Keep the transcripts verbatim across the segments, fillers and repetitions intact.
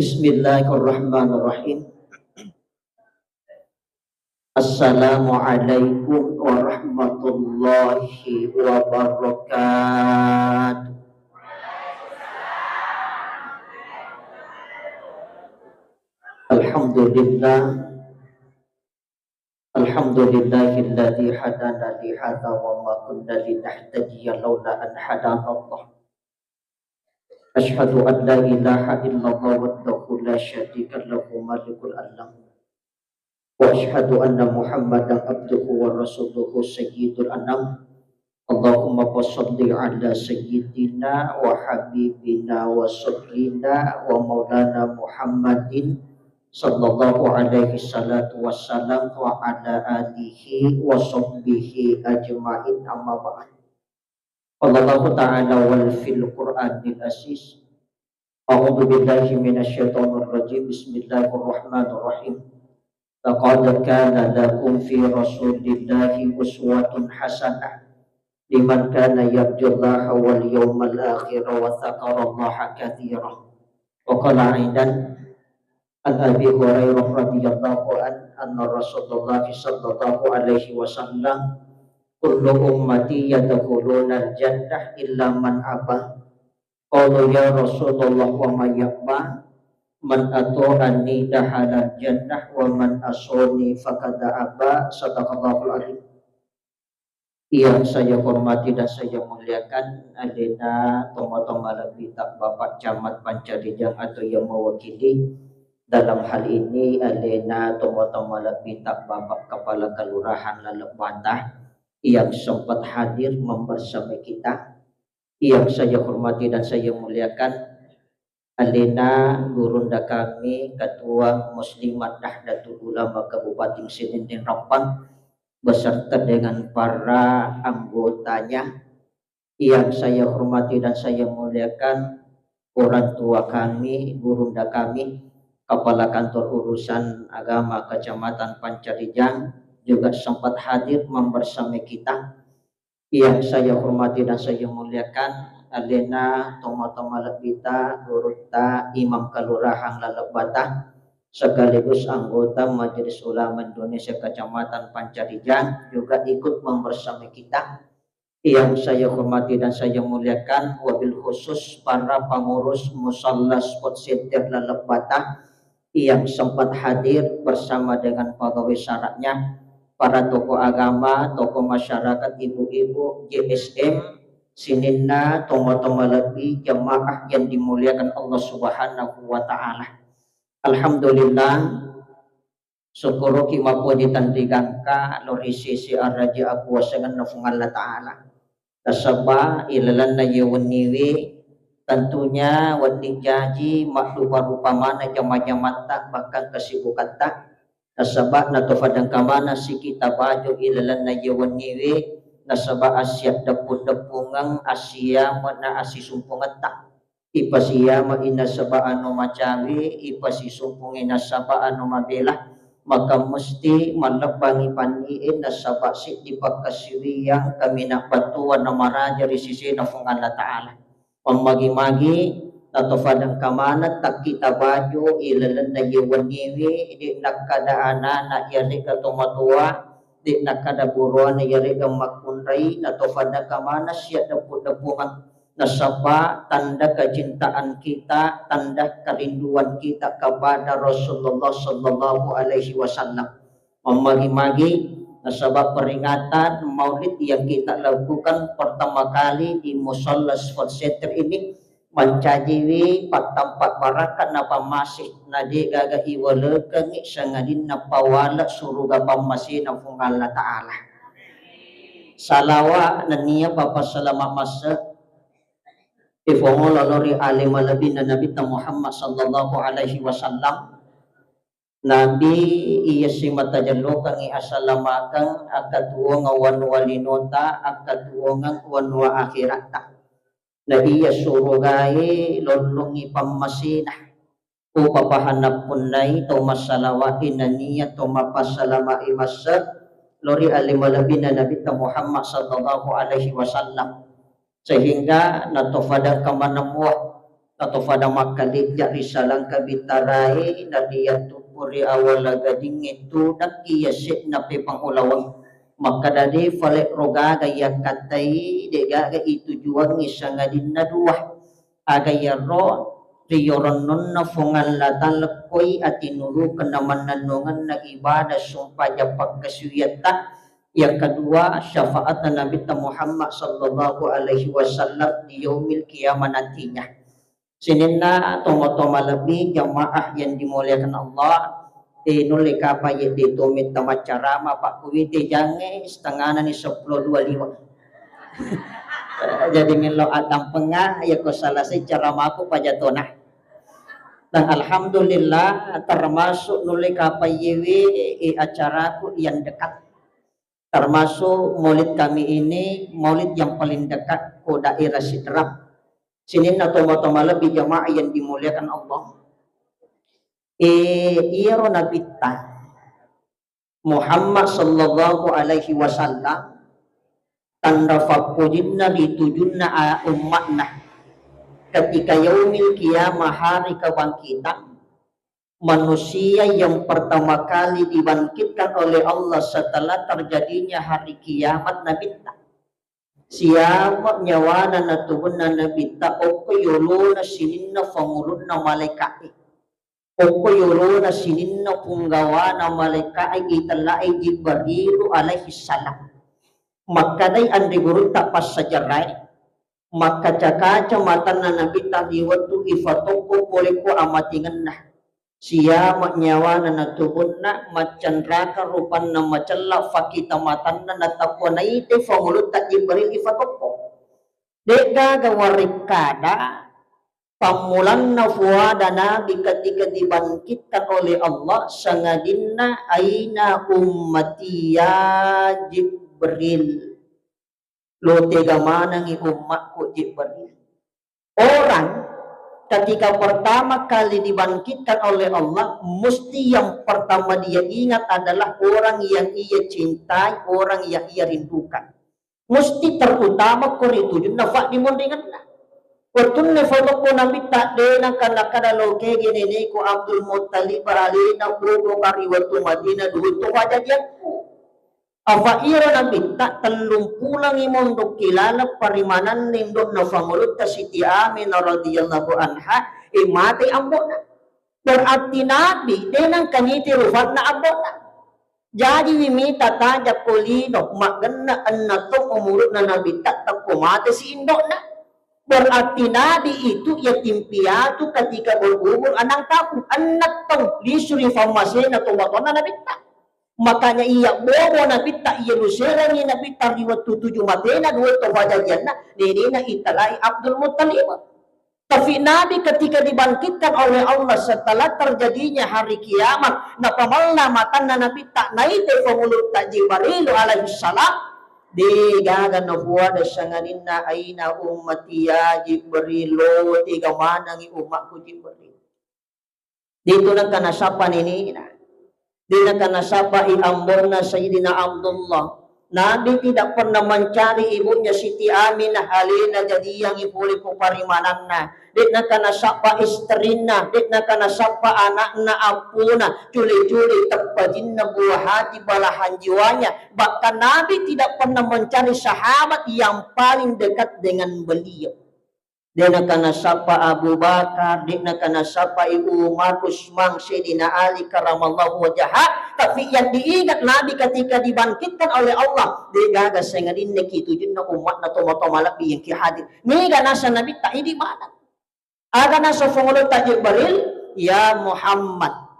Bismillahirrahmanirrahim. Assalamualaikum warahmatullahi wabarakatuh. Alhamdulillah. Alhamdulillahilladzi hadana li hadza wa ma kunna linahtadiya laula an hadana Allah. Asyhadu an la ilaha illallah wahdahu la syarika lahu malikul alam. Wa asyhadu anna Muhammadan abduhu wa rasuluhu sayyidul anam. Allahumma fashalli ala sayyidina wa habibina wa sayyidina wa maulana Muhammadin sallallahu alaihi salatu wassalam wa ala alihi wa sahbihi ajma'in, amma ba'd. Qala Allahu ta'ala wal fil Qur'anil aziz. A'udzu billahi minasyaitonir rajim. Bismillahirrahmanirrahim. Laqad kana lakum fi Rasulillahi uswatun hasanah liman kana yarjullaha wal yawmal akhir wa dzakarallaha katsira. Wa qala aidan an Abi Hurairah radhiyallahu an anna Rasulullah sallallahu alaihi wasallam, "Kullu ummati yadkhulunal jannah illa man aba." Qalu, "Ya Rasulullah, wa man ya'ba?" "Man ata'ani dakhalal jannah, wa man asani faqad aba." Sadaqallahul adzim. Yang saya hormati dan saya muliakan, alena tomatoa malebbita Bapak Camat Pancarijang atau yang mewakili. Dalam hal ini, alena tomatoa malebbita Bapak Kepala Kelurahan Laleng Bata yang sempat hadir membersamai kita. Yang saya hormati dan saya muliakan, alena gurunda kami, Ketua Muslimat Nahdlatul Ulama Kabupaten Sidenreng Rappang, beserta dengan para anggotanya. Yang saya hormati dan saya muliakan, orang tua kami, gurunda kami, Kepala Kantor Urusan Agama Kecamatan Pancarijang, juga sempat hadir membersamai kita. Yang saya hormati dan saya muliakan, alena tomatoa malebbita, gurutta, Imam Kelurahan Laleng Bata, sekaligus anggota Majelis Ulama Indonesia Kecamatan Pancarijang juga ikut membersamai kita. Yang saya hormati dan saya muliakan, wabil khusus para pengurus Musalla Sport Center Laleng Bata, yang sempat hadir bersama dengan pegawai syaratnya, para tokoh agama, tokoh masyarakat, ibu-ibu, J S M, sininna tomatoa malebbi, jamaah yang dimuliakan Allah Subhanahu wa Ta'ala. Alhamdulillah, sukkuruki mappoji tenrigangka lao ri sisi araja akuasangenna Puang Allah Ta'ala. Nasaba ilalenna iye wenniwe, tentunya wedding jaji maddupa-rupa maneng jama-jamatta, bahkan kesibukatta. Nasaba natofadengka maneng sikita baju ilalenna iye wenniwe, nasaba assiaddeppung-deppungeng, assiyameng na assisumpungetta. Ipasiyameng nasaba anu macawe, ipasisumpungi nasaba anu mabela, maka musti mallebbangi panni'e nasaba siddi pakkasiwiyang kaminang battuanna maraja ri sisena Puang Allah Ta'ala. Mammagi-magi natofadengka maneng takkita baju ilalenna iye wenniwe, de' nakkada anana iyare'ga tomatoa, de' nakkada buruanna iyare'ga makkunrai, natofadengka maneng siaddeppung-deppungeng. Nasaba tanda kecintaan kita, tanda kerinduan kita kepada Rasulullah sallallahu alaihi wasallam. Mammagi-magi nasaba peringatan Maulid yang kita lakukan pertama kali di Musalla Sport Center ini, mancajiwi pattampa barakka na pammase, na de' gaga iwalekengngi sangadinna pawale suruga pammasena Puang Allah Ta'ala. Salawa nennia papassalama masse Ipongolo lao ri ale malebbina Nabitta Muhammad sallallahu alaihi wasallam. Nabi iya simata jellokengngi asalamakeng, akkatuwongeng wanua linota, akkatuwongeng wanua akhiratta. Na iya surugae lollongngi pammasena. Upapahang nappunnai tau massalawa'e nennia tau mappassalama'i masse lao ri ale malebbina Nabitta Muhammad sallallahu alaihi wasallam, sehingga natofadengka maneng mua Tato fada makkalejja ri salangka bitarae, nariyattuppu ri awala gadingnge tudakki yase'na pepang ulaweng. Makkada de fale rogaga yakkattai, degaga itujuangngi sangadinna dua. Aga iyaro riyoronnonna Fuang Allah Ta'ala koi atinurukeng na mannennungenna ibadah sumpaja pakkasuwiatta. Yang kedua, syafaatna Nabitta Muhammad sallallahu alaihi wasallam di yaumil qiyamah nantinya. Sininna tomatoa malebbi jamaah yang dimuliakan Allah, eh, nulle kapang yedde tometta maccarama, Pak, kuwite jange setengana ni seppulo dua lima. Jadi melo addampenga, ya ko selesai ceramaku pajatona. Dan alhamdulillah, termasuk nulle kapang yewe, eh, acaraku yang dekat. Termasuk maulid kami ini, maulid yang paling dekat ko daerah Sidrap. Sininna tomatoa malebbi jamaah yang dimuliakan Allah. Eh, iyaro Nabitta Muhammad sallallahu alaihi wasallam, tanra fappojinna ri tujunna a-, ummatna. Ketika yaumil qiyamah, hari kebangkitan, manusia yang pertama kali dibangkitkan oleh Allah setelah terjadinya hari kiamat Nabitta. Siapa nyawana natubunna Nabitta, okko yolona sininna fangulunna malaika'e. Okko yolona sininna punggawana malaika'e itella'e Jibrilu alaihi salam. Makkadai anre gurutta passajarae, makkaca-kaca matanna Nabitta ri wettu ifatokko pole ko amatengenna. Siama nyawana natubunna, maccanraka rupanna macella, fakita matanna, natappo naite fangulutta Jibril ifatokko. De'gaga warekkada pammulanna fuada Nabi ketika dibangkitkan oleh Allah, sangadinna, "Aina ummati ya Jibril?" Lo tega manengi ummakku Jibril. Orang ketika pertama kali dibangkitkan oleh Allah, mesti yang pertama dia ingat adalah orang yang ia cintai, orang yang ia rindukan. Mesti terutama ko ri tujunna faddimonringenna. Wettunna fotokko Nabitta, de nangka nakkada lokege neneku Abdul Muttalib alena bobo ka ri wettu Madinah duhutto fajajiakku. Afa iro Nabitta tellumpulangi monro ki laleng parimananna indo'na fangulutta Siti Aminah radhiyallahu anha, e, mate ambo'na. Berarti Nabi de nangka niti rufanna ambo'na. Jaji wi mita tajakko lino, maggenna enneng taung umuru'na Nabitta tekko mate si indo'na. Berarti Nabi itu yatim piatu ketika berumur enam tahun, enneng taung, lisu ri fammasena tomatoanna Nabitta. Makanya iya bobo Nabitta, iya luserengi Nabitta ri wettu tuju matena, dua to fajajianna, nenena italai Abdul Muttalib. Tapi Nabi ketika dibangkitkan oleh Allah setelah terjadinya hari kiamat, napamella matanna Nabitta, naite fangulutta Jibril alaihi salam, degaga nafuada sangadinna, "Aina ummati ya Jibril?" Lo tega manengi ummakku Jibril. De'tu nengka nasappa nenena. De nengka nasappai ambo'na Sayyidina Abdullah. Nabi tidak pernah mencari ibunya Siti Aminah, alena jadiangi pole ko parimananna. De nengka nasappa istrinna, de nengka nasappa anakna, appuna, cule-cule teppajinna buah hati balahan jiwanya. Bahkan Nabi tidak pernah mencari sahabat yang paling dekat dengan beliau. De nengka nasappa Abu Bakar, de nengka nasappai Umar, Utsman, Sayyidina Ali karamallahu wajhah. Tapi yang diingat Nabi ketika dibangkitkan oleh Allah, degaga sangadinna ki tujunna ummatna tomatoa malebbi yang ki hadir. Mega naseng Nabitta, idi maneng. Aga naseng fangulutta Jibril, "Ya Muhammad,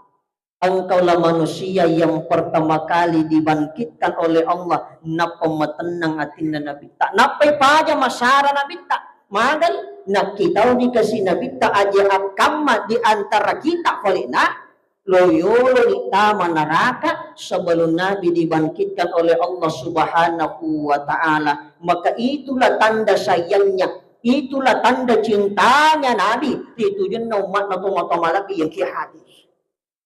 engkaulah manusia yang pertama kali dibangkitkan oleh Allah." Nappa matennang atinna Nabitta. Nappai paja masara Nabitta. Magai nakkitauni kasi Nabitta aja akkamma di antara kita, falena loyoloni tama neraka sebelum Nabi dibangkitkan oleh Allah Subhanahu wa Ta'ala. Maka itulah tanda sayangnya, itulah tanda cintanya Nabi ri tujunna ummatna tomatoa malebbi yang ki hadir.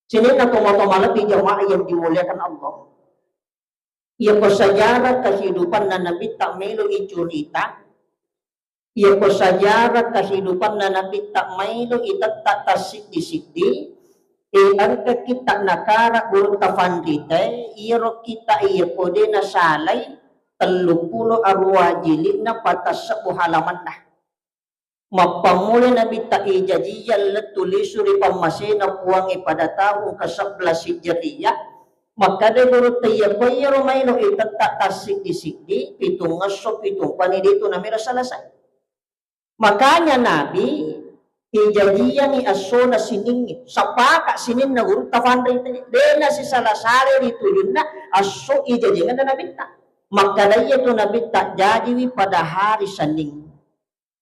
Sininna tomatoa malebbi jamaah yang dimuliakan Allah. Iyako sejarah kehidupanna Nabitta melo icurita, Iyako sejarah kehidupanna Nabitta maelo itetta tassiddi-siddi, e, engka kitta nakara gurutta fanritae, iyaro kitta iyako de nasalai telluppulo arua jili'na, patassebbu halamanna. Mappammula Nabitta ijajiyang lettu lisu ri pammasena Puangnge pada tahung ke sebelas Hijriyah, makkeda gurutta iyako iyaro maelo itetta tassiddi-siddi, pitungngesso pitumpani detu namelo selesai. Makanya Nabi ijajiyangi essona siningnge, sapaka sininna gurutta fanritae, de nasisala-salai ri tujunna esso ijajiangenna Nabitta. Makkeda iyatu Nabitta jajiwi pada hari Senin.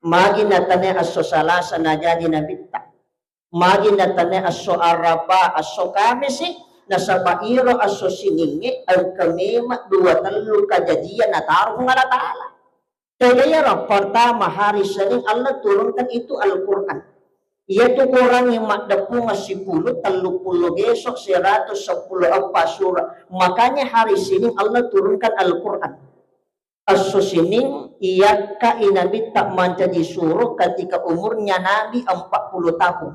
Magi natanai esso Salasa najaji Nabitta. Magi natanai esso Araba, esso Kamisi, nasaba iro esso siningnge engka memang dua tellu kajajian nataro Puang Allah Taala. Tega iyaro, pertama, hari Senin Allah turunkan itu Al-Quran. Iyatu Quran yang maddeppungeng sepuluh, telluppulo geso, seratus sepuluh eppa surah. Makanya hari Senin Allah turunkan Al-Quran. Esso Senin iyakkai Nabitta mancaji suro ketika umurnya Nabi empat puluh tahun.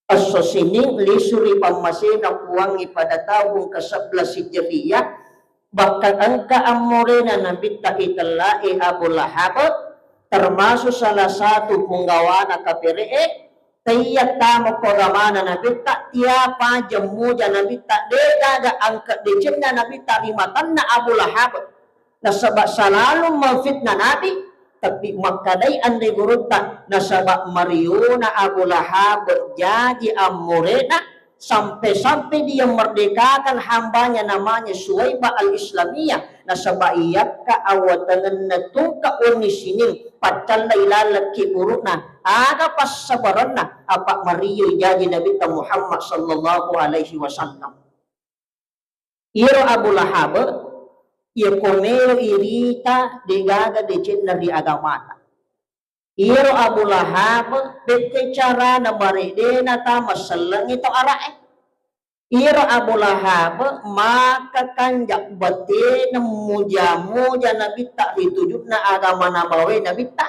Esso Senin lisu ri pammasena Puangnge pada tahung ke sebelas Hijriyah, bahkan engka ammorena Nabitta itellai Abu Lahab, termasuk salah satu punggawana kapere'e, taiya tama ko agamana Nabitta, tiapa jemmuja Nabitta, de gaga angka decenna Nabitta ri matanna Abu Lahab. Nasaba salalu memfitnah Nabi, tapi makkedai anre gurutta, nasaba mariona Abu Lahab jaji ammorena, sampai-sampai dia merdekakan hambanya namanya Suwaibah Al-Islamiyah, nasaba iyakka awatengenna tungka wenni sining paccallai laleng kiburu'na, aga passabarenna, apa mario jaji Nabitta Muhammad sallallahu alaihi wasallam. Iyaro Abu Lahab, iyako melo irita degaga decenna ri agamata. Iyaro Abu Lahab, pette carana maredena tama sellengngi to ara'e. Iyaro Abu Lahab maka kanja batena muja-muja Nabitta ri tujunna agama nabawae Nabitta.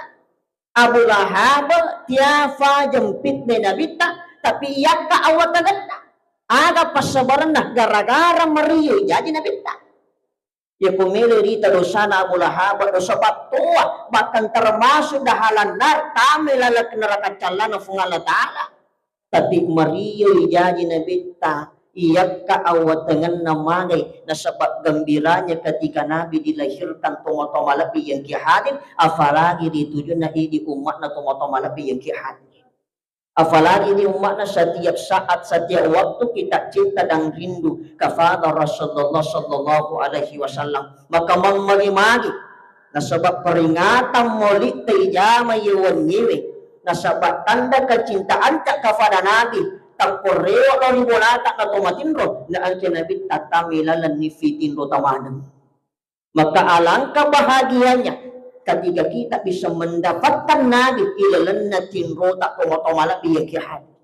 Abu Lahab tiafa jempitne Nabitta, tapi iyakka awatengenna. Aga passabarenna? Gara-gara mario jaji Nabitta. Yako melo rita dosana Abu Lahab, dosa pattoa, bahkan termasuk dahalan nar, tame laleng neraka callana Fuang Allah Ta'ala. Tapi marioi jaji Nabitta, iyakka awatengenna magai, nasaba gembiranya ketika Nabi dilahirkan, tomatoa malebbi yang ki hadir, apalagi ri tujunna idi umma'na tomatoa malebbi yang ki hadir. Apalagi di umma'na setiap saat, setiap waktu kita cinta dan rindu kepada Rasulullah sallallahu alaihi wasallam. Maka mammagi-magi nasaba peringatan maulitta ijama ye wenniwe, nasaba tanda kecintaanta kepada Nabi, takko rewe lao ri bolata na to matinro, na engka Nabi tatami lalenni fitinro tamaneng. Maka alangkah bahagianya ketika kita bisa mendapatkan Nabi ilalenna tinrota tomatoa malebbi yang ki hadir.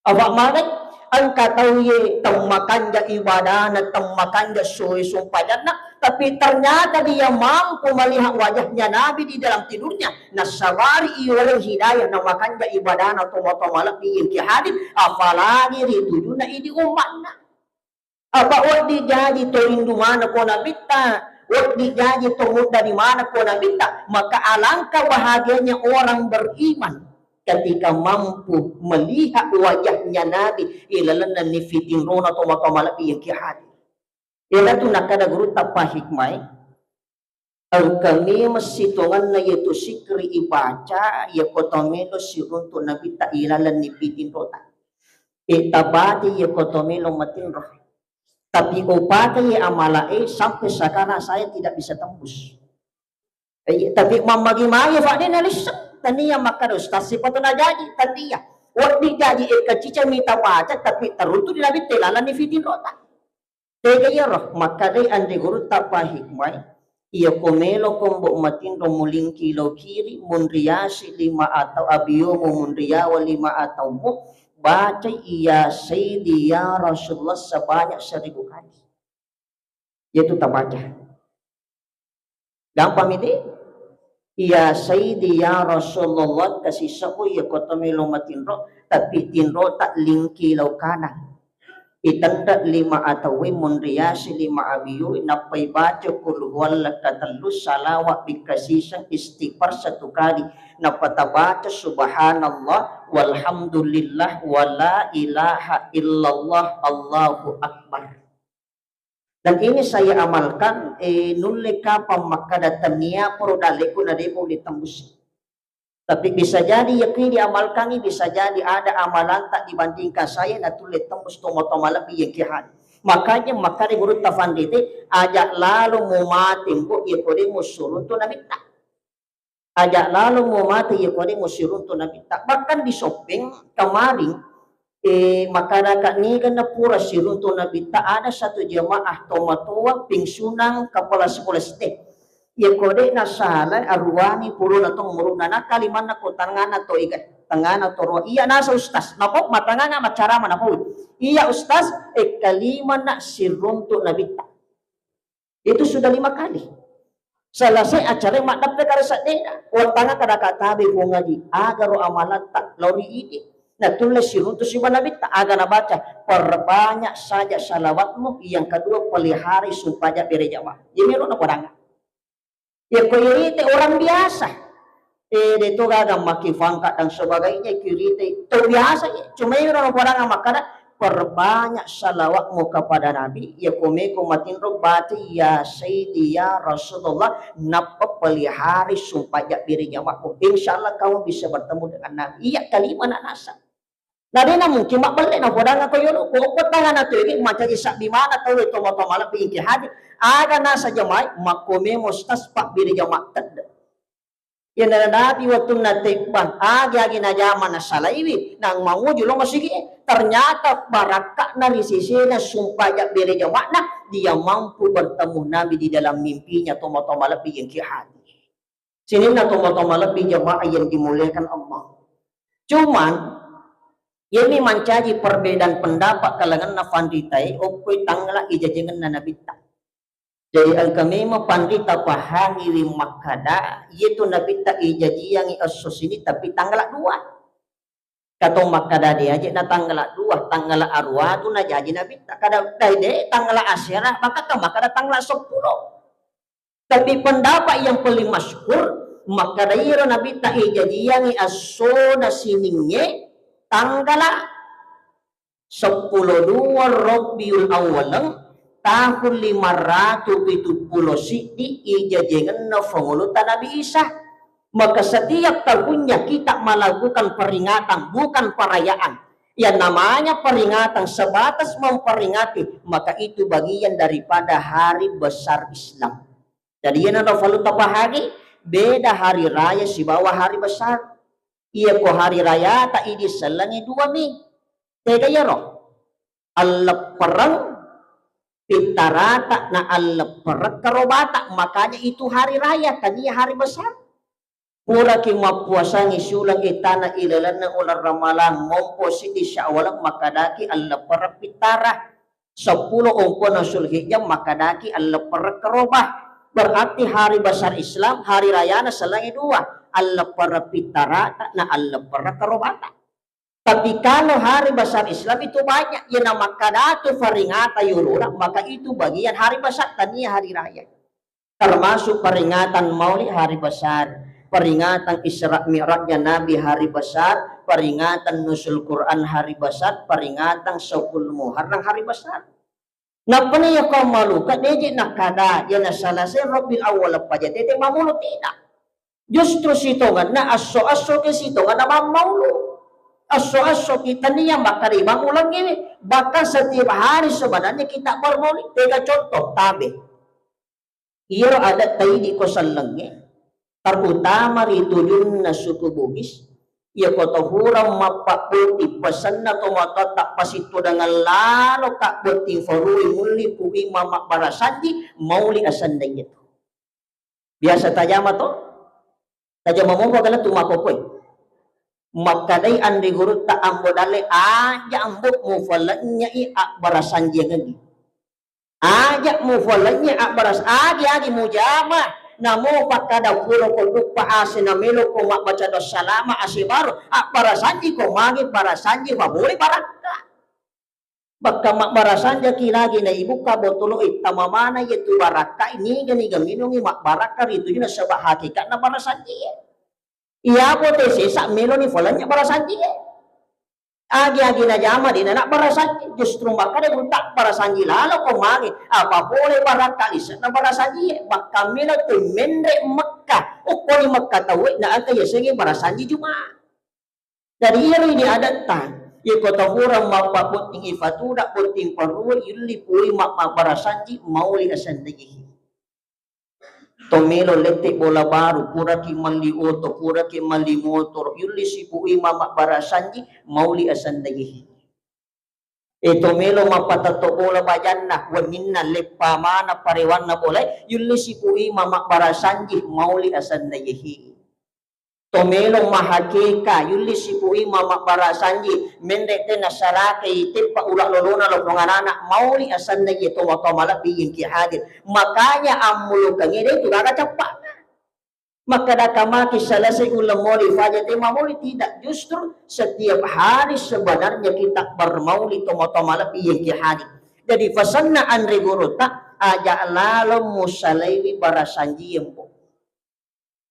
Apa magai? Engka tau ye temmakanja ibadana, temmakanja soe sumpajanna, tapi ternyata dia mampu melihat wajahnya Nabi di dalam tidurnya. Nasabari iwaleng hidayah, namakanja ibadana tomatoa malebbi yang ki hadir, apalagi ri tujunna idi umma'na. Apa wedding jaji to rindu maneng ko Nabitta, wedding jaji to muddari maneng ko Nabitta, maka alangkah bahagianya orang beriman ketika mampu melihat wajahnya Nabi ilalenna nifitinrona tomatoa malebbi yang ki hadir. Iyanatu nakkeda gurutta pahikmae, engka memeng sitongenna iyatu sikri ibaca, iyako to melo siruntu Nabitta ilalenni fitinrota. E, tabati iyako to melo matinro. Tapi upakaiye amalae sampai sekarang saya tidak bisa tembus. Eh, tapi mammagi-magi fa de nalisseng. Tania makkeda ustaz sipatu najaji, tania. Wedding jaji e kacica mita baca, tapi teruntu di Nabitta ilalenni fitinrota. Tega iyaro, makkedai anre gurutta pahikmae, iyako meloko mbo matinro mulingki lao kiri, munriasi lima atau abiyomu munriawa lima atau mu, bacai ya Sayyidi ya Rasulullah sebanyak seribu kali. Yaitu tabaca. Gampang itu? Ya Sayyidi ya Rasulullah, kasi sebbu iya ko to melo matinro, tapi tinrota lingki lao kanang. Itenre lima atauwe, munriasi lima abiyu, nappai baca qul huwallah katellu, salawat bikasiseng, istighfar satu kali, nappa tabaca subhanallah walhamdulillah wala ilaha illallah Allahu akbar. Dan ini saya amalkan, eh, nulle kapang makkada tania poro dalleku na depo ditembus. Tapi bisa jadi ya kui diamalkangi, bisa jadi ada amalanta dibandingkan saya na tulle tembus tomo-tomo lebbi yang kihan. Makanya makkada guru tafandite, aja lalo mu mate mbo ya kode mu suruntu nabitta. Aja lalo mu mate ya kode mu suruntu nabitta. Bahkan di Soppeng kemarin, eh, makkadaka niga na pura siruntu nabitta, ada satu jemaah tomatoa pingsunang kepala sekolah S D. Iya ko de' nasala aruani purona to umuru'na, na kalimanna ko tangngana to iga, tangngana to ro. Iya nasa ustaz, napau matanganga maccarama napau. Iya ustaz, e kalimanna siruntu nabitta. Itu sudah lima kali. Selesai acara maddeppe kare seddena. Wattanga kada katabe ko ngaji, aga ro amalatta lao ri idi. Natulle siruntu siba nabitta, aga nabaca, perbanyak saja salawatmu, yang kedua pelihara sumpajang bere jamaah. Jadi ro napadanga. Ya, ko iyate orang biasa. Eh, de to gaga maki fangkat dan sebagainya, kirite to biasa, ya. Cuma iro orang makkada, perbanyak salawatmu kepada Nabi, ya, ko meko matinro baca, ya Sayyidi, ya Rasulullah, nappa pelihara sumpajang bere jamaahmu. Insya Allah kamu bisa bertemu dengan Nabi. Iya, kalima na nasa. Na de' na mungkin mabbelle na podang ko yolo, ko okko tangana to ege mancaji sabbi mana tau to matoa malebbi ingke hadir. Aga nasa jamaah, makko memo stas pabbiri jamaah tedde. Iya na Nabi wettunna tebbang, agi-agi najama nasalaiwi, nang manguju lo masigi. Ternyata barakka'na ri sesena sumpajang bere jama'na, dia mampu bertemu Nabi di dalam mimpinya to matoa malebbi ingke hadir. Sininna tomatoa malebbi jamaah yang dimuliakan Allah. Cuman, yemi mancaji perbedaan pendapat kalanganna panritae, okkoi tanggala ijajengenna nabitta. Jadi engka memang panrita pahangiwi makkada, iyetu nabitta ijajiangi esso sini tapi tanggala dua. Katong makkada de aje na tanggala dua, tanggala arua tu najaji nabitta. Kada dai de tanggala asera, maka ka makkada tanggala seppulo. Tapi pendapat yang paling masyhur, makkada iro nabitta ijajiangi essona siningnge tanggala seppulo dua Rabiul Awwaleng tahun lima ratu pitu pulo siddi ijajengenna fangulutta Nabi Isa. Maka setiap tahunnya kita melakukan peringatan, bukan perayaan. Yang namanya peringatan sebatas memperingati, maka itu bagian daripada hari besar Islam. Jadi, iyana falu tapahagi, beda hari raya sibawa hari besar. Iya ko hari raya ta idi sellengi dua mi. Tega iyaro? Alleppereng pittarata na alleppereng karobata. Makanya itu hari raya, tania hari besar. Puraki mappuasangi siuleng itana ilalenna uleng Ramalang, mompo siddi Syawal, makkadaki alleppereng pittara. Seppulo ompona Zulhijjah, makkadaki alleppereng karobah. Berarti hari besar Islam, hari rayana sellengi dua, alleppereng pittarata na alleppereng karobata. Tapi kalau hari besar Islam itu banyak, yang makkadatu peringatan yurura, maka itu bagian hari besar, tania hari raya. Termasuk peringatan Maulid hari besar, peringatan Isra Mi'rajnya Nabi hari besar, peringatan Nuzul Quran hari besar, peringatan Saubul Muharram hari besar. Nappani yako maluka deje nakada, ya na selesai Rabiul Awal paja tete mamulu, tidak. Justru sitonganna asso-asso ke sitonganna mammaulu. Asso-asso kita nia makkada mamulangi, bahkan setiap hari sebenarnya kita bermaulid. Tega contoh, tabe. Iyaro adat taidi ko sellengnge, terutama ri tujunna suku Bugis, iya ko to hurang mappabbotting, pesenna to matoatta pasittudangan lalo kabbotting farui mulli ku imang mabbarasanji, mauli asenna iyatu. Biasa tajama to? Tajama mopa gala tu makkokkoe. Makkadai anre gurutta Ambo Dalle, aja Ambo mufalennyai abbarasanjiangengi. Aja mufalennyai abbaras-, agi-agi mujama, Namo pakkada pura ko duppa ase na melo ko mabbaca doa salama ase baro, abbarasanji ko magi barasanji fabole barakka. Bakka mabbarasanjaki lagi na ibukka botolo e, tama mana yetu barakka, niga-niga minungi mabbarakka ritu nasaba hakikatna barasanji e. Iya bote sesa meloni falanya barasanji e. Agi-agi najama de nana barasanji, justru makkada gurutta barasanji lalo ko magi, apa pole barakka lisenna barasanji e, bakka melo tu menre Mekka, ukkoni Mekka tauwe na engka yasengi barasanji Jumat. Jadi iyaro idi adatta, iko tafurang mabbabotting ifatuda botting parue yulli pui ma-, mabbarasanji mauli asenna yehi. To melo lette bola baru, puraki melli oto, puraki melli motor, yulli sipui ma mabbarasanji mauli asenna yehi. E to melo mappatetto bola bajanna, wenninna leppa mana parewanna bola, yulli sipui ma mabbarasanji mauli asenna yehi. To melo mahakeka, yulli sipui ma mabbarasanji, menre te nasarakai teppa ula lolona lo ponganana, mauli asenna ye to matoa malebbi yengki hadir. Makanya ammulukengnge de tu gaga cappana. Makkada kamaki selesai uleng moli faja te mamoli, tidak, justru setiap hari sebenarnya kita bermaulid to matoa malebbi yengki hadir. Jadi pesanna anre gurutta, aja lalo musalaiwi barasanji yembo.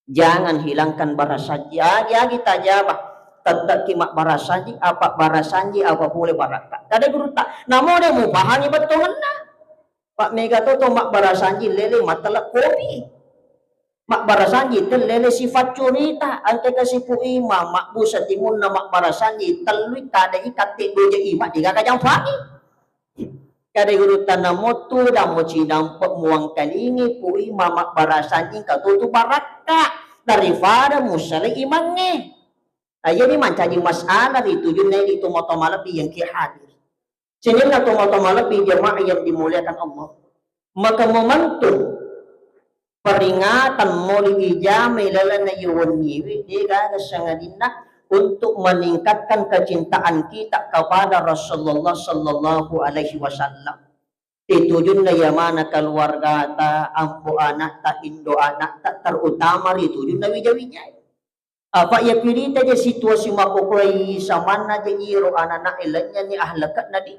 Jangan hilangkan barasanji. Agi-agi tajama, tette'ki mabbarasanji, apa barasanji, apa pole barakka. Kada gurutta, namo de mupahangi bettuanna. Pak mega to to mabbarasanji lele matella kopi. Mabbarasanji te lele sifat curita, engka kasipu ima, mabbusa timunna mabbarasanji, tellui tadai katte doja ima, degaga jamfangi. Kada gurutta namo tu damo cinampe muangkalingi pui mama barasanji katutu barakka daripada musalai imangnge. Nah, jadi mancaji masalah ri tujunna di tomatoa malebbi yang ki hadir. Sininna tomatoa malebbi jamaah yang dimuliakan Allah. Maka momentum peringatan maulid ijama ilalenna iya wenniwi, degaga sangadinna untuk meningkatkan kecintaan kita kepada Rasulullah sallallahu alaihi wasallam. Itujunna iya mana keluargata, ambo anakta, indo anakta, terutama ri tujunna wija-wija. Apa iya pirita je situasi makkokkoe, samanna je iro anana e, lennyani ahlakna di.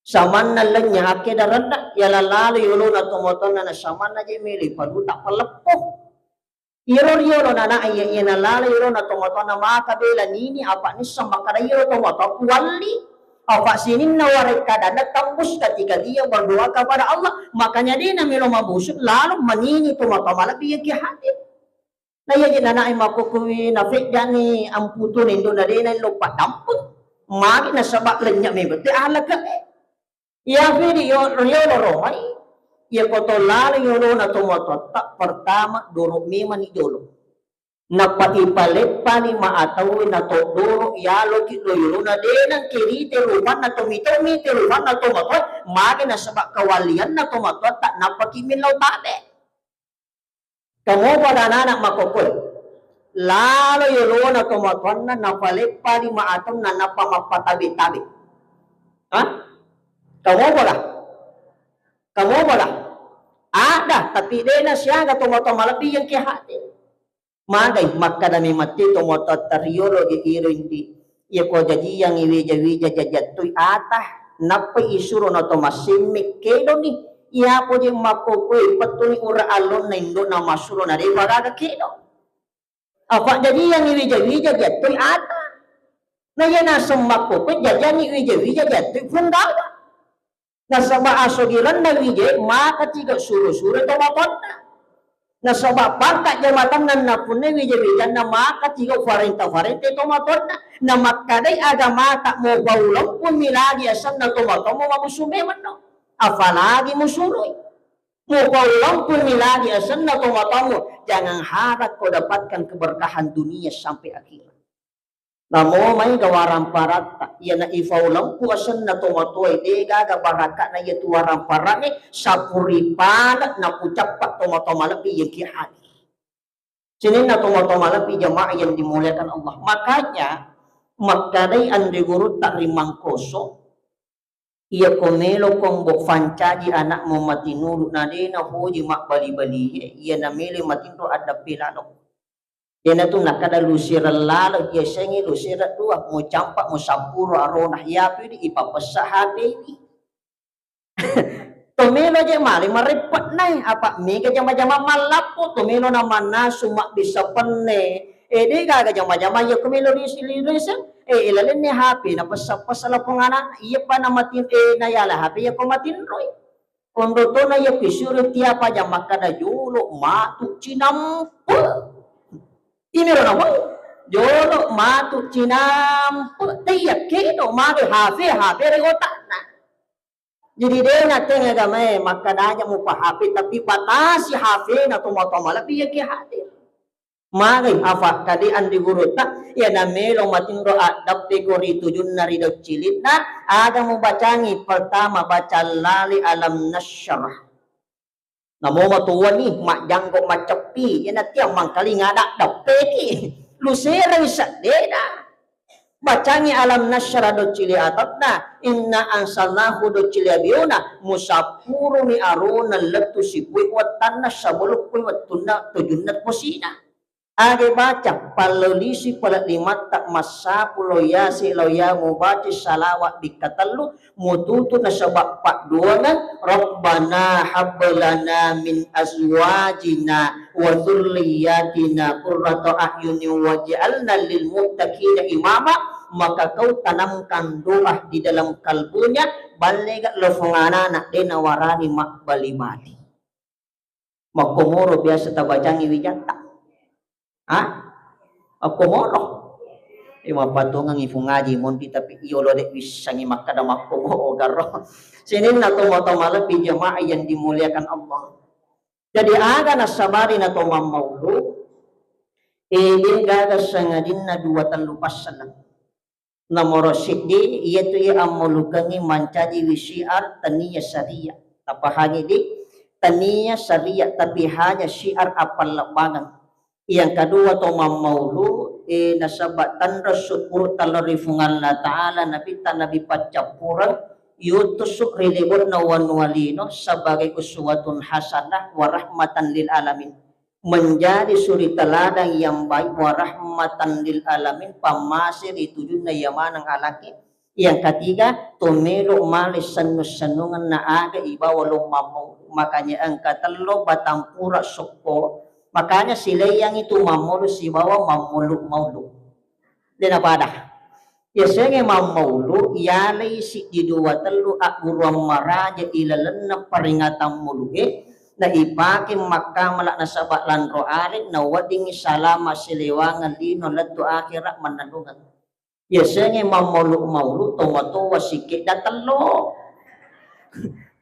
Samanna lenya akkeda renna, iya lalalo yolona tomatoanna na samanna je mele paduta paleppo. Iyaro riolo nana iya, iya nalalo yolona tomatoanna maka bela nini, apa nisseng makkada iyaro tomatoa kuwalli. Apa sininna warekkadanna tembus ketika dia berdoa kepada Allah, makanya de namelo mabusuk lalo manini tomatoa malebbi yang ki hadir. Na iya je nana e makkokkoe, na feddani amputuni indona de naello paddampeng. Magi nasaba lenya mebette alaka e. Iya fidi yo, riolo romai, iya koto lalo yolona tomatoatta, pertama doro memani jolo. Nappa ipaleppani ma ataue na to doro yaloki lo yolona de nangkerite rupanna tommi-tommi te rupanna tomatoa, magi nasaba kawallianna tomatoatta, nappaki millau tabe. Kamopa ga anak makkokkoe? Lalo yolona tomatoanna, napaleppani ma atonna, nappa mappatabe-tabe. Hah? Kamopa ga? Kamopa ga? Ada, tapi de nasiaga tomatoa malebbi yang ki hadir. Magai makkada memang te tomatoatta riolo je iro indi. Iya ko jajiangngi wija-wija jajattui ata, nappai isuro na to massemme kedoni. Iya ko je makkokkoe pettuni ura allonna indona masuro na depa gaga kedo. Apa jajiangngi wija-wija jattui ata. Na iya naseng makkokkoe jajiangngi wija-wija jattui punggawa. Nasaba asogirenna wije maka tiga suro-suro tomatoanna. Nasaba pangka jamatanna napunnai wija-wijanna maka tiga farenta-farenta tomatoanna. Namakkadai agamata mupaulempunni lagi asenna tomatoammu mabusu memenno. Apalagi musuroi. Mupaulempunni lagi asenna tomatoammu. Jangan harap kau dapatkan keberkahan dunia sampai akhirat. Namo maega waramparatta, iyana ifau lempu asenna tomatoae, degaga baraka'na iyatu waramparangnge, sapuri pale napucappa tomatoa malebbi yengki hadir. Sininna tomatoa malebbi jamaah yang dimuliakan Allah. Makanya, makkadai anre gurutta ri Mangkoso, Iyako melo ko mbok fancaji anakmu matinulu na de nahoji mabbali-balie, iya na melo matinro addeppe lalo. Iyanatu nakkeda lusereng lalo, iyasengnge lusereng dua, mucampa musappuro arona, iyapi di ipapessa H P-wi. To melo je male mareppe'na, apa mega jama-jama mallappo, to melo na mannasu mabbissa penne. Eh, de gaga jama-jama iya ko melo risi-, riseng. Eh, ilalenni H P na pessa-pessa lapong anak, iya pa na matin-, eh, na yala H P iya ko matinroi. Onrotona iya pisuro tiapa jam makkada jolo matu cinampe. Ini ro namo. Jolo matu cinampe. Te iya kedo mage H P, H P ri otakna. Jadi de nateng agamae makkada aja mupa H P, tapi batasi H P na tomatoa malebbi iya ke hadir. Magai afa kade anri gurutta, iya na melo matinro addeppe ko ri tujunna ri doccilinna, aga mubacangi, pertama baca lali alam nasyrah. Namo matuwani majjanggo macceppi, iya natia mangkalinga addeppeki. Lusereng seddena. Bacangi alam nasyrah doccili atatna, inna ansalnahu doccili abiona, musappuruni arona lettu sipue wettanna sebelum pue wettunna tujunna posina. Age baca, pallolisi pale limatta massapu lo yase lo ya mubaca salawa bikka tellu, mututu nasaba padduangeng, Rabbana hablana min azwajina wa dzurriyyatina qurrata a'yunin waj'alna lil muttaqina imama, maka kau tanamkan doa di dalam kalbunya, ballega lofong anana de nawarani mabbali-bali. Makkomoro biasa tabacangi wijatta. Ha? Makkomoro. Eh, mappatongengi fungaji monri tapi iyo lo de wissangi makkada makkomoro garo. Sininna tomatoa malebbi jamaah yang dimuliakan Allah. Jadi aga nassabari na to mammaulu, eh, de gaga sangadinna dua tellu passaleng. Nomoro siddi, iyatu iya ammulukengngi mancajiwi syiar tania syariah. Tapahangi di, tania syariah, tapi hanya syiar appallebbangeng. Yang kedua, to mammaulu, eh, nasaba tanra syukur talo ri Fuang Allah Ta'ala, Nabitta Nabi paccappureng, yutusuk ri lebonna wanua lino sebagai uswatun hasanah wa rahmatan lil alamin. Menjadi suri teladan yang baik wa rahmatan lil alamin, pammase ri tujunna iya maneng alaki. Yang ketiga, to melo male sennu-sennungeng na aga ibawa lo mammaulu. Makanya engka tello batang pura sokko. Makanya sileiyangi tu mammaulu sibawa mammulu-maulu. De napada. Yasengnge mammaulu, iyalai siddi dua tellu agguruang maraja ilalenna paringatang mulue, na ipake makkamala nasaba lanro ale, na weddingngi salama silewangeng lino lettu akhera mannennungeng. Yasengnge mammaulu-maulu tomatoa sikkedda tello.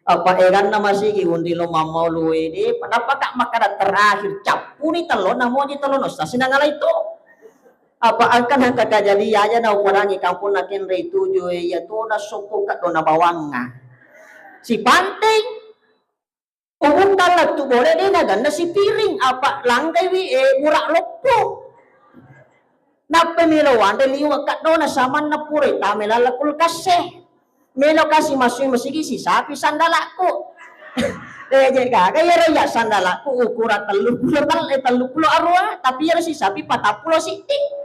Apa eganna masigi unri lo mammaulu wede, napaka makkada terakhir cappuni tello, namoji tello no sasi nangalai to. Apa engka nangka kajadi aja na upodangi kampung na kenre tuju e, iya tona sokko kaddo na bawangnga. Sipanteng. Ubukka lettu bole de naganna sipiring, apa langgaiwi e burak loppo. Nappa melo wanre liwa kaddo na samanna pura tame lala kulkas e. Melo kasi masui masigi sisapi sandalakku. Eh, je gaga iyaro iya sandalakku ukuran tellu pulo tel-, eh, tellu pulo arua, tapi iyaro sisapi patappulo siddi.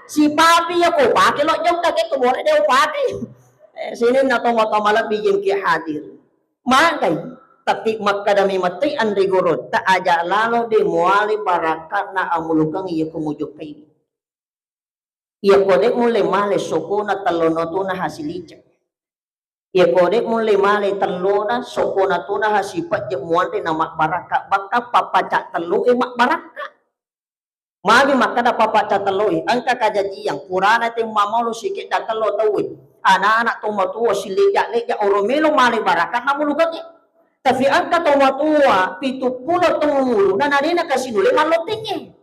Sipapi iya ko pake lo jokka ke tu bole de upake. Eh, sininna tomatoa malebbi jengke hadir. Magai, tapi makkadami mettei anre gorotta aja lalo de muali barakatna amulukeng iya ko mujokkai. Iyako de mulle male sokona tellono tona hasiliceng. Iyako de mulle male tellona sokona tona hasipejje muanre na mabbarakka bakka pappaca tello e mabbarakka. Magi makkada pappaca tello e, engka kajajiang purana te mammaulu sikedda tello tauwe. Anak-anak tomatoa silejja-lejja oro melo male barakka namulukengnge. Tapi engka tomatoa pitu pulo tau mulu na nadena kasinule mallottengnge.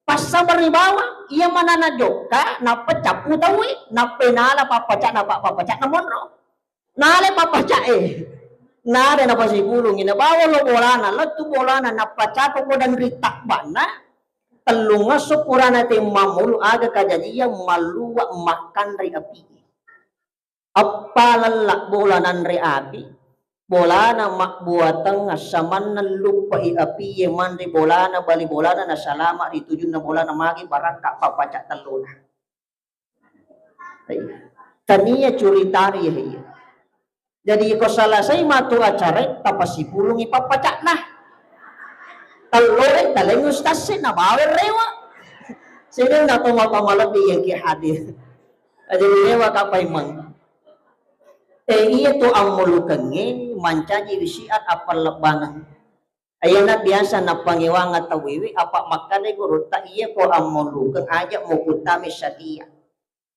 Passabarni bawang, iya manana jokka, nappa cappu tauwe, nappa nala pappaca'na, pa-, pappaca'na monro. Nale pappaca'e. Nare napasipulungi, nabawa lo bolana, lettu bolana, nappa cako kodang ri tabba'na, tellungesso purana te mammaulu aga kajajiang malluwa makkanre api. Eppa lella bola nanre api, bolana mabbuateng assamanna luppai apiye manre bolana, bali bolana, nasalama ri tujunna bolana, magi barakka pappaca telluna. Iya. Tania curitari iya. Jadi ko selesai matu acara, tapasipulungi pappacana. Tellore taleng ustaz e nabawa rewa. Sininna tomatoa malebbi yang ki hadir. Jadi rewa kapaimeng. Eh, iya tu ammulukengnge mancaji wisiat appallebbangeng. Ayana biasa nappangewang tauwe, apa makkeda gurutta, iya ko ammulukeng aja muputtami syariat.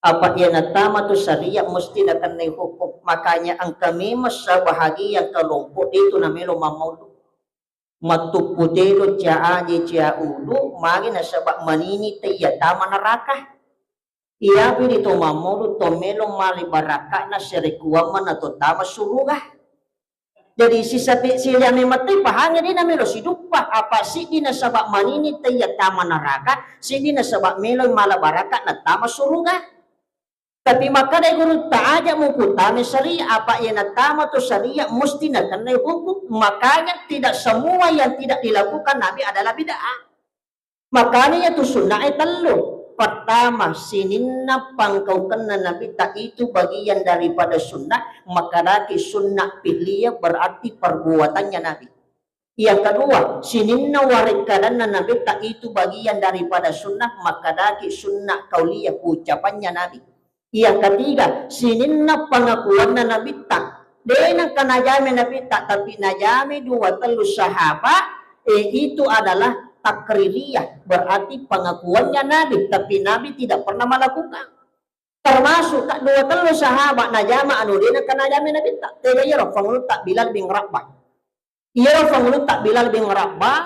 Apa iya nattama tu syariat mesti nakennai hukum. Makanya engka memang sebahagian kelompok itu namelo mammaulu. Mattuppu telo cia aje cia ulu, magi nasaba manini taiya tama neraka. Iyapi ri to mammaulu to melo mali barakka'na serekuamma na to tama suruga. Jadi sisapi silia memang te pahangnge de namelo siduppa, apa siddi nasaba manini taiya tama neraka, siddi nasaba melo mala barakka na tama suruga. Tapi makkeda gurutta aja muputtami syariat, apa iya nattama tu syariat mesti nakennai hukum. Makanya tidak semua yang tidak dilakukan Nabi adalah bid'ah. Makanya iya tu sunnah e tellu. Pertama, sininna pangkaukenna Nabitta itu bagian daripada sunnah, makkedaki sunnah fi'liyah berarti perbuatannya Nabi. Yang kedua, sininna warekkadanna Nabitta itu bagian daripada sunnah, makkedaki sunnah qauliyah, ucapannya Nabi. Yang ketiga, sininna pengakuanna Nabitta. De nengka najame Nabitta, tapi najame dua tellu sahabat, eh, itu adalah takririyah, berarti pengakuannya Nabi, tapi Nabi tidak pernah melakukan. Termasuk tak dua tellu sahabat najama anu de nengka najame Nabitta. Tega iyaro Pangulutta Bilal bin Rabah. Iyaro Pangulutta Bilal bin Rabah,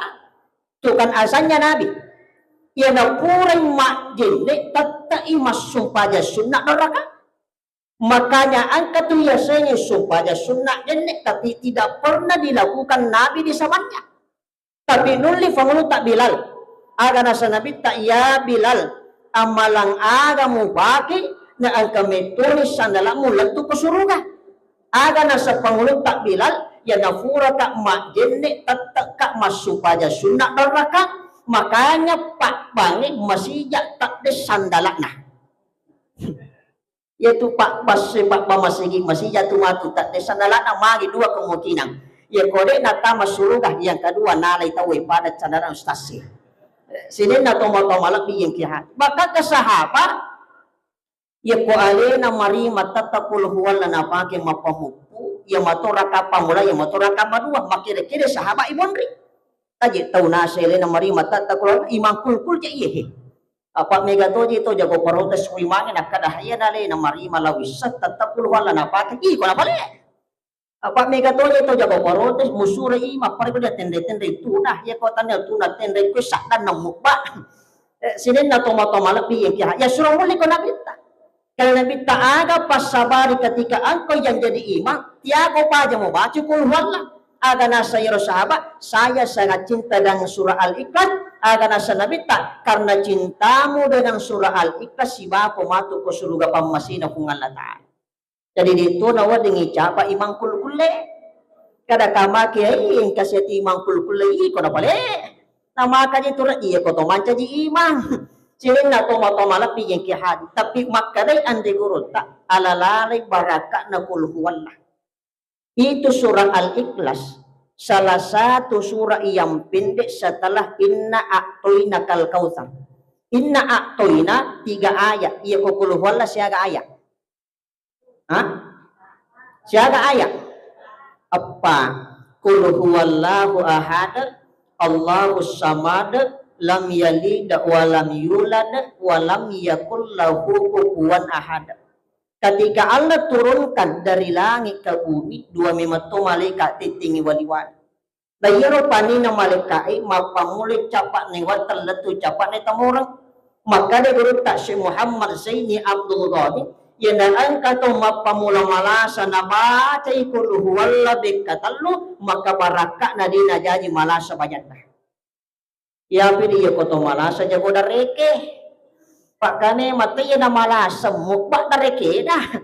tukang azannya Nabi. Iya napurai majjenne, tette'i massumpaja sunna doraka. Makanya engka tu yasengnge sumpaja sunna jenne, tapi tidak pernah dilakukan Nabi di zamannya. Tapi nulli Pangulutta Bilal, aga nasa Nabitta, "Ya Bilal, amalang aga mupake na engka mettoni sandala'mu lettu ke suruga?" Aga nasa Pangulutta Bilal, ya nafuraka majjenne, tette'ka massumpaja sunna doraka, makanya pabbangnge masija tadde sandala'na. Iyatu pabbasse, pabba masigi, masija tu matu, tadde sandala'na magi dua kemungkinan. Iya ko de natama suruga, yang kedua nalai tauwe pada sandala'na ustaz e. Sininna tomatoa malebbi yang kiha. Bahkan ke sahabat, iya ko alena marima tetta qul huwalla napake mappamuppu, iya mato raka pamula, iya mato raka madua, makkeda-keda sahabat ibonri. Aje tau nase alena marima tetta qul huwalla, imang kulkul je iye he. Apa mega toje to jago protes wimange nakkeda, "Iya nalena marima lawissa tetta qul huwalla napake." Ih, ko napale. Apa mega toje to jago protes musura ima, pare ko dia tenre-tenre tuna, iya ko tanne tuna tenre ko saddanna mubba. Eh, sininna tomatoa malebbi yang kiha. Ya suro mulli ko Nabitta. Karena Nabitta aga passabari ketika engkau yang jadi imam, tiago paja mau baca qul huwalla. Aga nasa iyaro sahabat, "Saya sangat cinta dengan surah Al-Ikhlas." Aga nasa Nabitta, "Karena cintamu dengan surah Al-Ikhlas, sibako matu ko suruga pammasena Puang Allah Ta'ala." Jadi, de to naweddingngi capa imang kulkulle. Kada kamake, "Ai, engka siati imang kulkulle iko napale." Namakaji tu re, iya ko to mancaji imang. Sininna tomatoa malebbi yang ki hadis. Tapi makkedai anre gurutta, alalalai barakka'na qul huwallah. Itu surah Al-Ikhlas, salah satu surah yang pendek setelah Inna A'toina Kal Kautsar. Inna A'toina tiga ayat, iya ko qul huwallah siaga ayat? Hah? Siaga ayat? Eppa. Qul huwallahu ahad, Allahus samad, lam yalid wa lam yulad, wa lam yakul lahu kufuwan ahad. Ketika Allah turunkan dari langit ke bumi, dua memetto malaikat tettengi wali-wali. Na iyaro panina malaika'e mappammulai capa'na iwatang lettu capa'na tamoreng. Makkeda gurutta Syekh Muhammad Zaini Abdul Ghani, iyana engka tau mappammula malasa nabacai qul huwalla bekka tellu, maka barakka'na de najaji malasa bajanna. Iyapi de iya ko to malasa jago dareke. Pakkane mate iya na malasa mubba darekeda.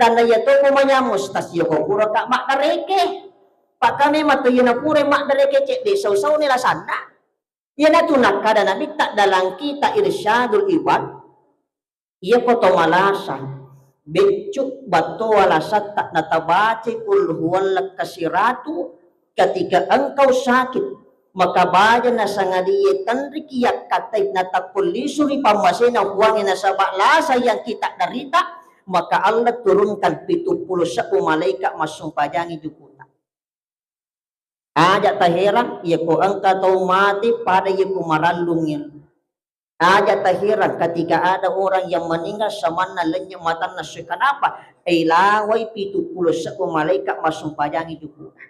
Tanna iya to ko manyameng ustaz, iya ko pura ka maddareke. Pakka memang to iya na pura maddareke cedde sau-sau ni lasanna. Iyanatu nakkada Nabitta dalam kitab Irsyadul Ibad, iyako to malasa, beccu battoa lasatta natabacai qul huwallah kasiratu, ketika engkau sakit, maka baja nasangadie tenriki yakkatai natakko lisu ri pammasena Puangnge nasaba lasa yang kita derita, maka Allah turunkan pitu puluh sebbu malaikat massumpajangi jukuta. Aja taherang, iyako engka tau mate pada iyako marallungnge. Aja taherang ketika ada orang yang meninggal samanna lenynye matanna sue. Kenapa? Ilawai pitu puluh sebbu malaikat massumpajangi juku'na.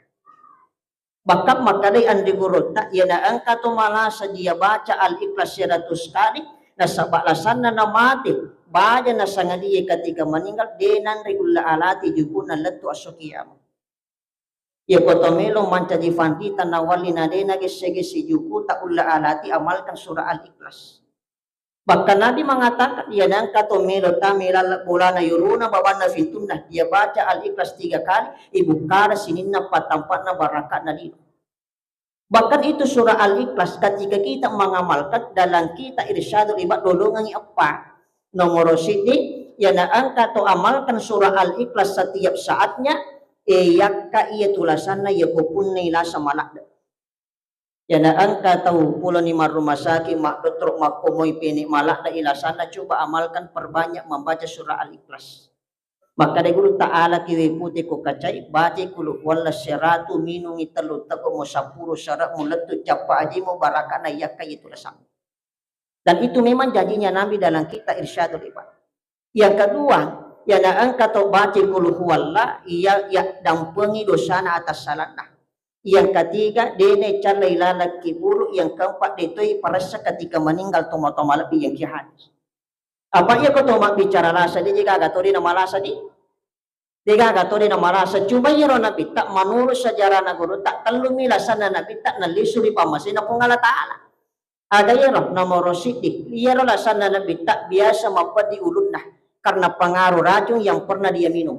Bahkan makkedai anre gurutta, iyana engka to malasa dia baca Al-Ikhlas seratus kali, nasaba lasanna namate, baja nasangadie ketika meninggal, de nanre ulla alati juku'na lettu esso kiamat. Iyako to melo mancaji fanrita nawalli na de nagesse-gesse jukuta ulla alati, amalkan surah Al-Ikhlas. Bahkan Nabi mengatakan, iya nangka to melo tame laleng bolana yolona babanna fintunna, dia baca Al-Ikhlas tiga kali, ibukkara sininna patampa'na baraka'na lino. Bahkan itu surah Al-Ikhlas ketika kita mengamalkan dalam kita Irsyadul Ibad dolongengi eppa. Nomoro siddi, iyana engka to amalkan surah Al-Ikhlas setiap saatnya, e, yakka iya tulasanna iya ko punnai lasa maladde. Iyana engka tau puloni marrumah sakit, maddottoro, makkomoi pene maladde ilasanna, coba amalkan, perbanyak membaca surah Al-Ikhlas. Makkeda guru, ta'alaki wae pute ko kacai, bacai qul huwallah seratu, minungi tellu tebbo mo sappuru sere'mu lettu cappa ajimu barakana yakka itu lasang. Dan itu memang janjinya Nabi dalam kitab Irsyadul Ibad. Yang kedua, yana engka to bacai qul huwallah, iya, iya dampengi dosana atas salanna. Yang ketiga, dene callai laleng kiburu. Yang keempat, detoi paressa ketika meninggal toma-toma lebbi yang ki hadis. Apa iya ko to mabbicara lasa, de gaga to de namalasa di. De gaga to de namalasa. Cuma iyaro Nabitta, menurut sejarah na gurutta, tellumi lasanna Nabitta nallisu ri pammasena Puang Allah Ta'ala. Aga iyaro? Nomoro siddi, iyaro lasanna Nabitta biasa mappeddi ulunna karena pengaruh racun yang pernah dia minum.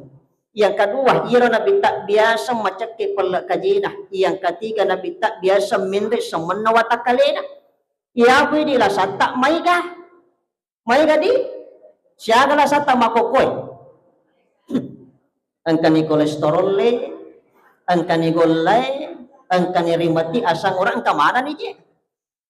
Yang kedua, iyaro Nabitta biasa macekke pelle kajena. Yang ketiga, Nabitta biasa menre semenna watakkalena. Iya pui di lasatta maiga. Maega di? Siaga lasatta makkokkoe? Engkani kolesterol le, engkani golla e, engkani rimati, asam urat, engka manani je.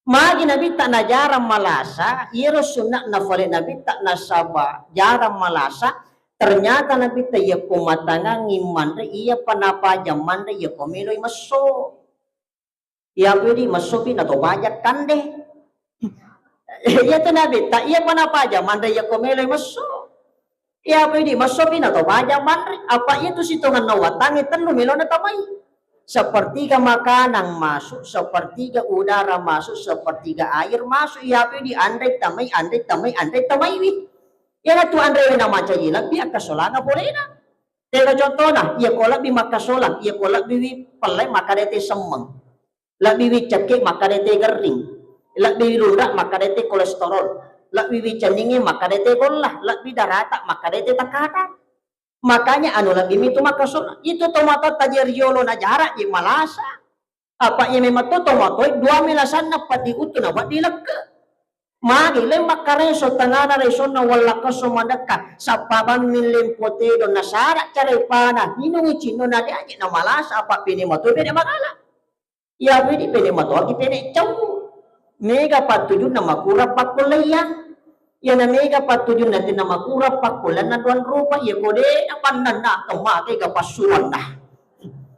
Magi Nabitta najarang malasa, iyaro sunna'na fale Nabitta nasaba jarang malasa, ternyata Nabitta iyako matangangi manre, iyapa napajang manre iyako meloi messo. Iya pui di messopi nato paja kande. Iya tu Nabitta, iyapa napaja manre iyako meloi messo. Iya pui di messopi nato paja manre. Apa iya tu sitongenna watangnge tellu melona tamai. Sepertiga makanan masuk, sepertiga udara masuk, sepertiga air masuk. Iya pui di anre tamai, anre tamai, anre tamaiwi. Iyana tu anre na macaji lebbi akkasolanga polena. Tega contohna, iya ko lebbi makkasolang, iya ko lebbi wi pelle makkeda te semmeng. Lebbi wi cekke makkeda te gerring. Lebbi wi lunra makkeda te kolesterol. Lebbi wi cenningnge makkeda te golla, lebbi darata makkeda te takata. Makanya anu lebbi mitu makkasolang. Itu tomatoatta je riolo na jarak je malasa. Apa iya memang to tomatoe dua melasanna peddi uttu na weddi lekke. Magi lem makkareso tangana resonna wallakkaso madekka, sappa bammi lempo tedo nasara carepana, inungi cinnona de aje na malasa apa pene mato pede magala. Iya pede pede matoaki pede cau. Mega pattujunna makurang pakkullaiya. Iyana mega pattujunna tenna makurang pakkullaianna doang rupa, iya kode na pannanna kemake ga passuruanna.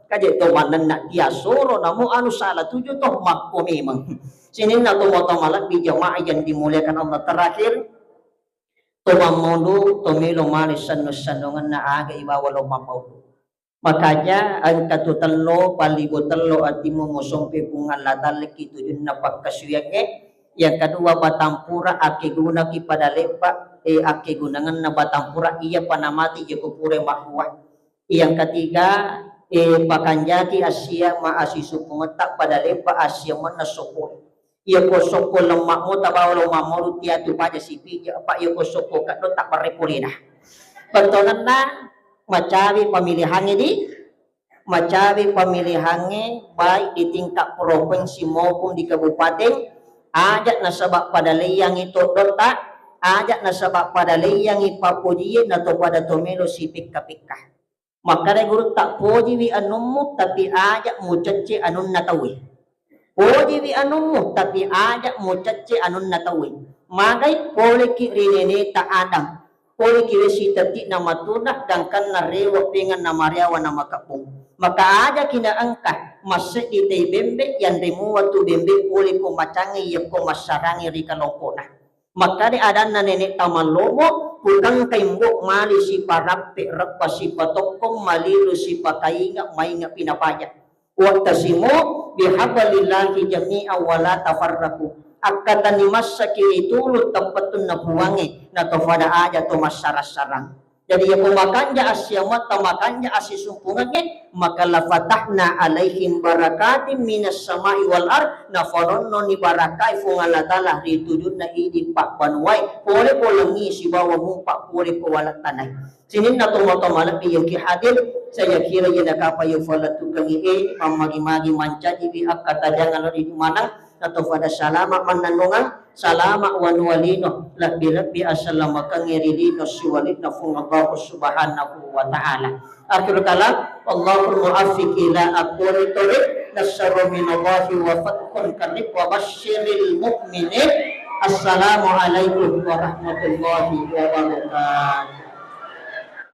Kaje to mannenna diasoro namo anu salah tuju to makko memang. Sininna to motong malebbi jamaah yang dimuliakan Allah, terakhir to mammodu to melo male sennu-sennungenna aga ibawa lo mammaudu. Makanya engka tu tello, pallibo tello atimmu musompe Puang Allah Taala ki tujunna pakkasuwiangnge. Yang kedua, batampura akkegunaki pada lebba, eh, akkegunangenna batampura iya panamati jeko pura mahuwa. Yang ketiga, eh, pakanjaki assia ma asisukungetta pada lebba assia manna sokko. Iya ko sokko lemma'mu tabawa lo mammodu tiatu paja sipija, apa iya ko sokko keddo tabbarre polena. Bettuanna Macawe pemilihangnge di, macawe pemilihangnge, baik di tingkat provinsi maupun di kabupaten, aja nasaba pada leiyangngi toddotta, aja nasaba pada leiyangngi pappojie, nato pada to melo sipekka-pekka. Makkeda gurutta, pojiwi anummu, tapi aja mucecce anunna tauwe. Pojiwi anummu, tapi aja mucecce anunna tauwe. Magai poleki ri neneta Adam, poleki we sitetti'na matuna, gangkanna rewe pengenna mariawa na makebbung. Maka ajaki naengka masseddi tai bembe, yanre mua tu bembe pole ko macangngi yakko massarangi ri kalompo'na. Makkeda adanna nene'ta mallomo, pugangkai mbo mali siparappe, rebba sipatokkong, malilu sipakainga, mainga pinapaja. Wa'tasimu bihablillahi jami'a wa la tafarraqu. Akkatani massaki ri tulu teppettunna Puangnge, nato fada aja to massarang-sarang. Jadi, yako makanja assiamatta, makanja assisumpungengnge, maka lafatahna alaihim barakatim minas samai wal ard, nafanonnoni barakai Fuang Allah Ta'ala ri tujunna idi pabbanuae, pole ko langi sibawa mupa pole ko wala tanai. Sininna tomatoa malebbi yang ki hadir, saya kira iya nakapa iya falattukengngi e, mammagi-magi mancajiwi akkatajangan lao idi maneng, nato fada salama mannennungeng, salama wanua lino, lebbi-lebbi assalamakengnge ri lino siwali'na Fuang Allah Subhanahu wa Ta'ala. Akhirul kalam, Allahul muwaffiq ila aqwamit thoriq, nasrun minallahi wa fathun qarib wa basyiril mu'minin. Assalamualaikum warahmatullahi wabarakatuh.